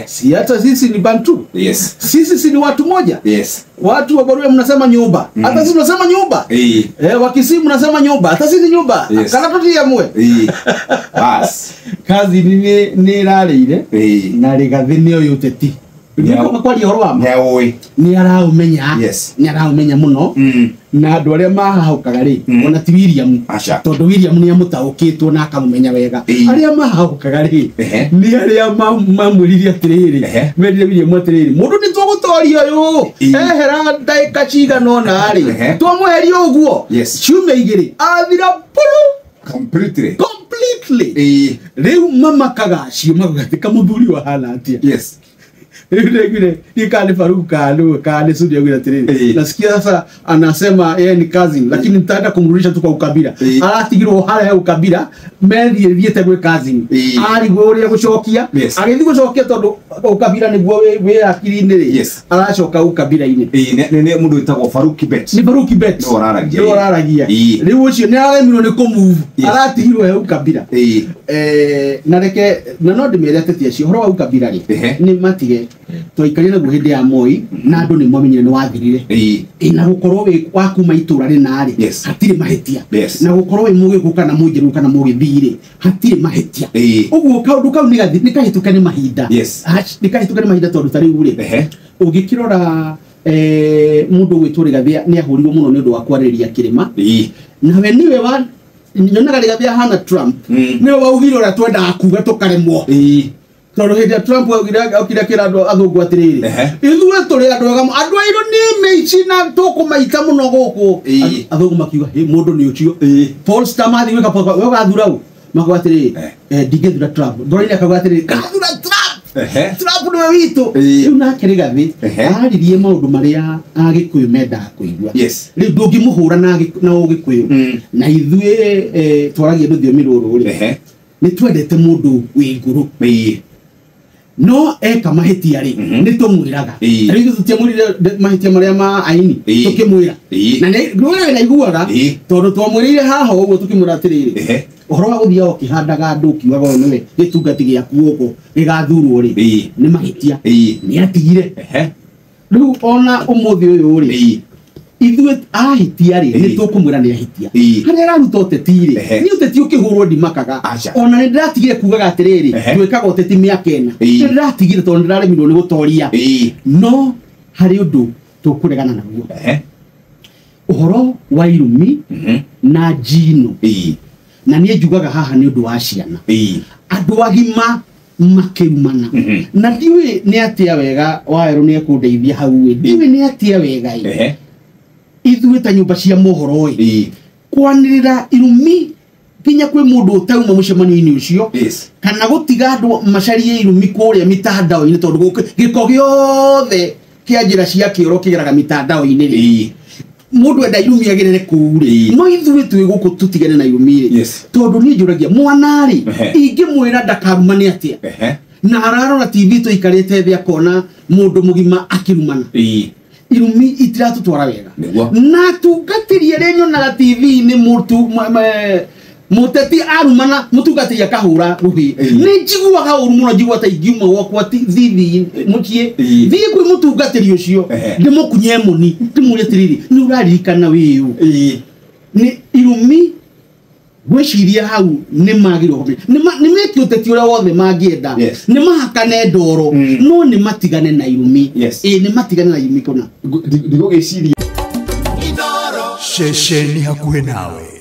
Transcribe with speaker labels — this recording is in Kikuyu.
Speaker 1: Si hata sisi ni Bantu.
Speaker 2: Yes.
Speaker 1: Sisi si ni watu moja.
Speaker 2: Yes.
Speaker 1: Watu wa Baruya mnasema nyumba. Hata sisi tunasema nyumba. Wakisii mnasema nyumba. Hata sisi nyumba.
Speaker 2: Yes.
Speaker 1: Kana tutiamue.
Speaker 2: Bas.
Speaker 1: Kazi ni rarĩire. Na Rigathi nĩ ũyũ ũteti. Nĩkũma kwaria ũhoro wa ma. Nĩ araũmenya.
Speaker 2: Yes.
Speaker 1: Nĩ araũmenya mũno. Na andũ arĩa mahahũkaga rĩ, ona ti William.
Speaker 2: Aca.
Speaker 1: Tondũ William nĩ amũtaũkĩtwo na akamũmenya wega. Arĩa mahahũkaga rĩ, nĩ arĩa mamwĩrire atĩrĩrĩ, merire William atĩrĩrĩ, mũndũ nĩ tũgũtoria ũyũ. Ehera ndagĩka cigana ũna rĩ, twamweheria ũguo. Ciumia igĩrĩ, athira puru.
Speaker 2: Completely.
Speaker 1: Completely. Rĩu mamakaga acio magagatĩka mũthuri wa hana atĩa.
Speaker 2: Yes.
Speaker 1: Ni Faruku kani Sudi atĩrĩrĩ. Nasikia sasa anasema yeye ni cousin, lakini nitaenda kumrudisha tu kwa ukabila. Aratigirwo harĩa ukabila, methiĩ thiĩte gwĩ cousin. Arigwo ũrĩa gũcokia, agĩthiĩ gũcokia tondũ ukabila nĩguo wĩ akiri-inĩ rĩ. Aracoka ukabila-inĩ.
Speaker 2: Nĩ mũndũ wĩtagwo Faruku Kibet.
Speaker 1: Nĩ Faruku Kibet.
Speaker 2: Nĩwe ũraragia.
Speaker 1: Nĩwe ũraragia. Rĩu ũcio nĩ araremirwo nĩ kũmove. Aratigirwo he ukabila. Na reke na no ndĩmere ateti acio ũhoro wa ukabila rĩ, nĩ matige. Twaikarire naguo hĩndĩ ya Moi na andũ nĩ mwamenyire nĩ wathirire. Na gũkorwo wĩ wa kuma itũra rĩna rĩ, hatirĩ mahĩtia. Na gũkorwo wĩ Mũgĩkũyũ kana Mũnjaruo kana Mũgĩthii rĩ, hatirĩ mahĩtia. Ũguo kaũndũ kau nĩ kahĩtũke nĩ mahinda. Nĩ kahĩtũke nĩ mahinda tondũ ta rĩu rĩ, ũngĩkĩrora mũndũ ũgwĩtwo Rigathi nĩ ahũrirwo mũno nĩ ũndũ wa kwarĩrĩria kĩrĩma. Nawe nĩwe wa nyonaga Rigathi ahana Trump. Nĩwe waugire ũrĩa twendaga kuga tũkaremwo. Tondũ hĩndĩ ĩrĩa Trump augire akĩra andũ athũngũ atĩrĩrĩ, ithuĩ tũrĩ andũ ega, andũ airũ nĩ mĩici na tũkũmaita mũno gũkũ. Athũngũ makiuga, hĩ, mũndũ nĩ ũcio. Paul Stammer athiĩ gwĩka we ũgathura ũ? Makauga atĩrĩrĩ, ndingĩthura Trump. Ngoro-inĩ akauga atĩrĩrĩ, ngathura Trump. Trump nĩwe witũ. Rĩu nake Rigathi aririe maũndũ marĩa Agĩkũyũ mendaga kũigua. Rĩu ndũngĩmũhũra na Ũgĩkũyũ. Na ithuĩ twaragia rũthiomi rũrũ rĩ, nĩ twendete mũndũ wĩ ngũrũ. No eka mahĩtia rĩ, nĩ tũmwĩraga. Rĩu tũtiamwĩrire mahĩtia marĩa ma aini, tũkĩmwĩra. Na nĩ naiguaga, tondũ twamwĩrĩire haha ũguo tũkĩmwĩra atĩrĩrĩ, ũhoro wa gũthiaga ũkĩhandaga andũ ũkiugaga ũyũ nĩwe gĩtungati gĩaku gũkũ gĩgathurwo rĩ, nĩ mahĩtia. Nĩ atigire. Rĩu ona ũmũthĩ ũyũ rĩ, ithuĩ ahĩtia rĩ, nĩ tũkũmwĩra nĩ ahĩtia. Harĩa araruta ũteti rĩ, nĩ ũteti ũkĩhũrwo ndimakaga. Ona nĩ ndĩratigire kugaga atĩrĩrĩ, twĩkaga ũteti mĩaka ĩna. Nĩ ndĩratigire tondũ nĩ ndĩraremirwo nĩ gũtoria. No harĩ ũndũ tũkũregana naguo. Ũhoro wa irumi na njino. Na niĩ njugaga haha nĩ ũndũ wa ciana. Andũ agima makĩrumana. Na ndiũĩ nĩ atĩa wega Wawerũ nĩ ekũndeithia hau ĩ. Ndiũĩ nĩ atĩa wega ĩ. Ithuĩ ta nyũmba cia mohoro ĩ, kwanĩrĩra irumi nginya kwĩ mũndũ ũtauma mũcemanio-inĩ ũcio, kana gũtiga andũ macarie irumi kũrĩa mitandao-inĩ tondũ gĩko gĩothe kĩa njĩra cia kĩoro kĩgeraga mitandao-inĩ rĩ. Mũndũ enda irumi agerere kũu rĩ, no ithuĩ twĩ gũkũ tũtigane na irumi rĩ. Tondũ niĩ njũragia mwana rĩ, ingĩmwĩra ndakarumane atĩa? Na ararora TV tũikarĩte thĩ akona mũndũ mũgima akĩrumana. Irumi itiratũtwara wega. Na tungatĩri arĩa nyonaga TV-inĩ mũteti arumana, mũtungatĩri akahũra rũhĩ. Nĩ njiguaga ũru mũno, njiguaga ta ingiuma gwakwa thithi mũciĩ, thiĩ kwĩ mũtungatĩri ũcio, ndĩmũkunye mũni, ndĩmũrie atĩrĩrĩ, nĩ ũraririkana wĩ ũ? Nĩ irumi ngwĩciria hau nĩ magĩrĩirwo kũmenya. Nĩ meke ũteti ũrĩa wothe mangĩenda. Nĩ mahakane ndoro, no nĩ matigane na irumi. Nĩ matigane na irumi kũna.
Speaker 2: Ndigũgĩciria.
Speaker 3: Ceceni hakuhĩ nawe.